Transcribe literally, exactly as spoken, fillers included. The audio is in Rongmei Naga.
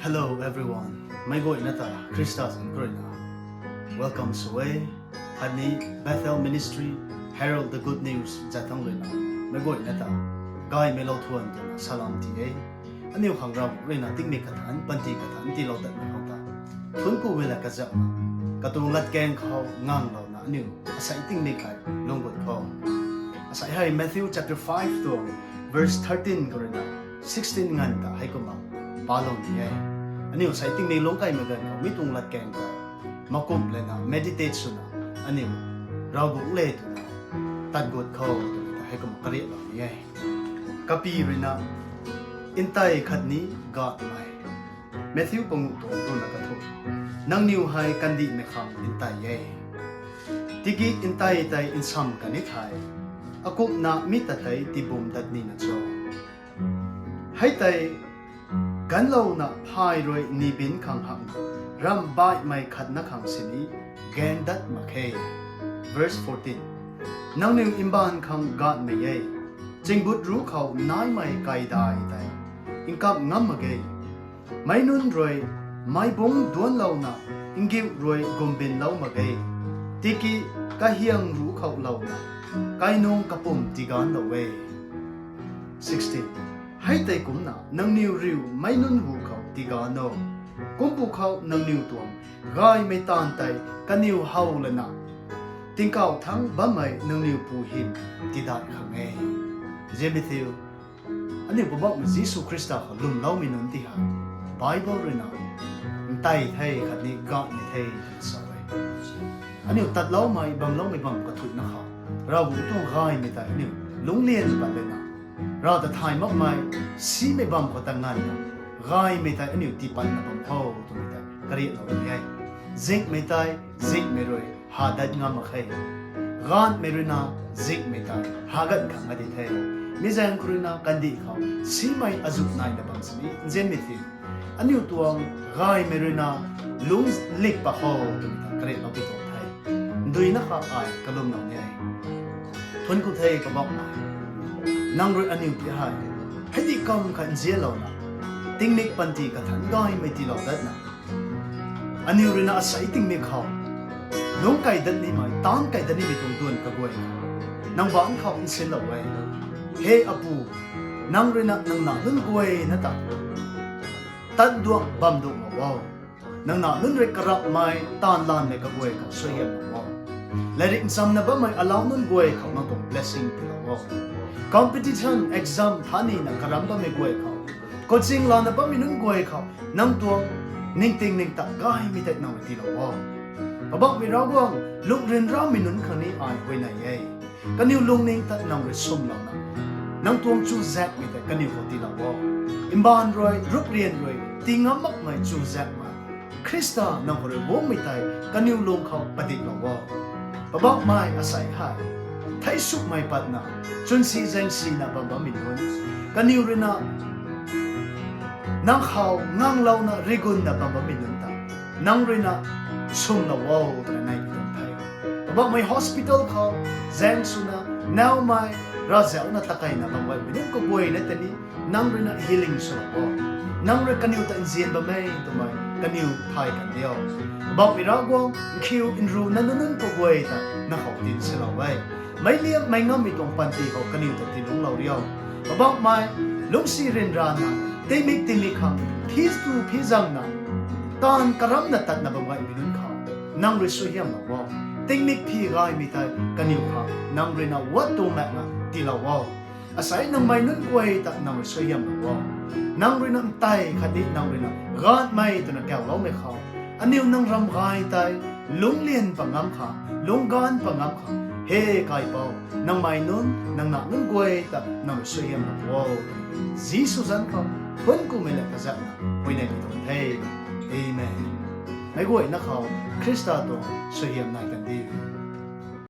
Hello everyone. Meic guayna ta Khrista zanc khou ruina welcome sw e. Khatni Bethel Ministry, Herald the Good News zat thangc ruina meic guayna ta gaymei lou thuan twna salam ti e. Aniu khang Ravguangc ruina tingmik kathanc, panty kathanc tiilou datmei khang ta thuanc kumei la kazauhna, katuang latkaeng khou nganglouna aniu asei tingmik hei lungc gut khou. Asei hei Matthew chapter five tuang verse thirteen khou ruina sixteen nganv ta heikumna palou ni e. Aniu asei tingmik lungc kaimei ganv khou mi tuang latkaeng khou makumh lana meditate swna aniu Ravguangc le twna tat gut khou twna ta heikumna kariaklou ni e. Kapy ruina, ntei khatni ganhmei. Matthew panguh tuang ruhna kathumh. Nangniw hei kandihmei khang ntei e, tiki ntei tei nsam kan ni thei, akumhna mi ta tei tibum dat nina cho? Hei tei ganlouna phay rui nibin khang hakna ramh baihmei khatna khang sini gaeng dat mak khe. Verse fourteen. Nangniw mbaanv khang ganhmei e, chyngbut ruc khou naimei kaidai tei nkap ngam mak ge. Meic nunc rui meic bungc duanclouna ngiu rui gumbinlou mak ge, tiki kahiang ruc khou louna kainung kapumc tiganclou e. Hei tei kumcna nangniw riu meic nunc hu khou tiganc o. Kumpu khou nangniw tuang gaymei taanv tei kaniw how lana tingkauh thangc bammei nangniw pu hym tidat khang e. Ziamei thiu, aniu Poubauhmei Jisu Khrista khou lwmloumei nunc ti hei Bible ruina ntei the khatni ganhmei the twna sa e. Aniu tatloumei bamloumei bam kathuicna khou Ravguangc tuang gaymei tei aniu lungclian pat lana, Rav ta thay makmei simei bam khou ta nganvna gaymei tei aniu tiipatna bam khou twmei tei kariaklou ni e. Zinghmei tei zinghmei rui hadat ngam mak khe. Ganhmei ruina zinghmei tei haganv khang a di the. Mi zaeng khou ruina kandih khou simei azuh naina bam sini nzianmei thiu, aniu tuang gaymei ruina lungc lik pat khou twmei ta kariaklou pi tuang the. Nduina khou ai kalwmlou ni e. Thuanc ku the Poubauhmei, nang rui aniu ti hei hei di kam khat nzianlouna tingmik panty kathanc gaymei tiilou datna, aniu ruina asei tingmik khou lungc kai dat nimei, taanc kai dat nimei tuang duan kaguay khou nang baanc khou nsinlou e. He Apu, nang ruina nang nac nunc guayna ta tat duang bam duanglou o. Nang nac nunc rui karapmei taanv lanmei kaguay khou suaihiamlou o. Latrik nchamna bammei alau nunc guay khou nang tuang blessing tiilou o. Competition exam thanina karam bammei guay khou, coaching lana bammei nunc guay khou nang tuang ningting ningtak gaymei tei nang rui tiilou o. Poubauhmei Ravguangc, lungh ryanramei nunc khang ni ai huayney e. Kaniw lungning ta nang rui swmlouna, nang tuang chuzaenghmei tei kaniw khou tiilou o. Mbaanv rui, rup rian rui tii ngam makmei chuzaenghmei Khrista nang khou rui guangmei tei kaniw lung khou padiklou o. Poubauhmei, asei hei theisumei patna chwnsi zaengsina bam bammei nunc, kaniw ruina nang khou nganglouna rigunna bam bammei nunc ta nang ruina swmlou o twna nei tuang the. Poubauhmei, hospital khou zaeng swna naumei ravzauhna takeina bam gaymei nunc kaguayna tei ni nang ruina healing swlou o. Nang rui kaniw ta nzian bam e twmei kaniw thay kan diu. Poubauhmei Ravguangc, nkhiu nruna nunc nunc kaguay ta nang khou tinsilou e. Meic liangmei ngammei tuang panty khou kaniw ta tiilungclou riu. Poubauhmei, lungcsi ryanrana, tingmik tingmik khang phi tu phi zangna, taanv karamna tatna bam gaymei nunc khou nang rui suaihiamlou o. Tingmik phi gaymei tei kaniw khang nang ruina wat tuang maekna tiilou o. Asei nangmei nunc guay ta nang rui suaihiamlou o. Nang ruina ntei khatni nang ruina gaanhmei twna kauloumei khou aniu nang ram gay tei lungclian pat ngam khang, lungcgaanv pat ngam khang, he Kaipouc, nangmei nunc, nang nac nunc guay ta nang rui suaihiamlou o. Jisu zanc khou thuanc kumei la kazakna huayney ni tuang the. Amen. Meic guayna khou Khrista tuang suaihiam nai kan diu.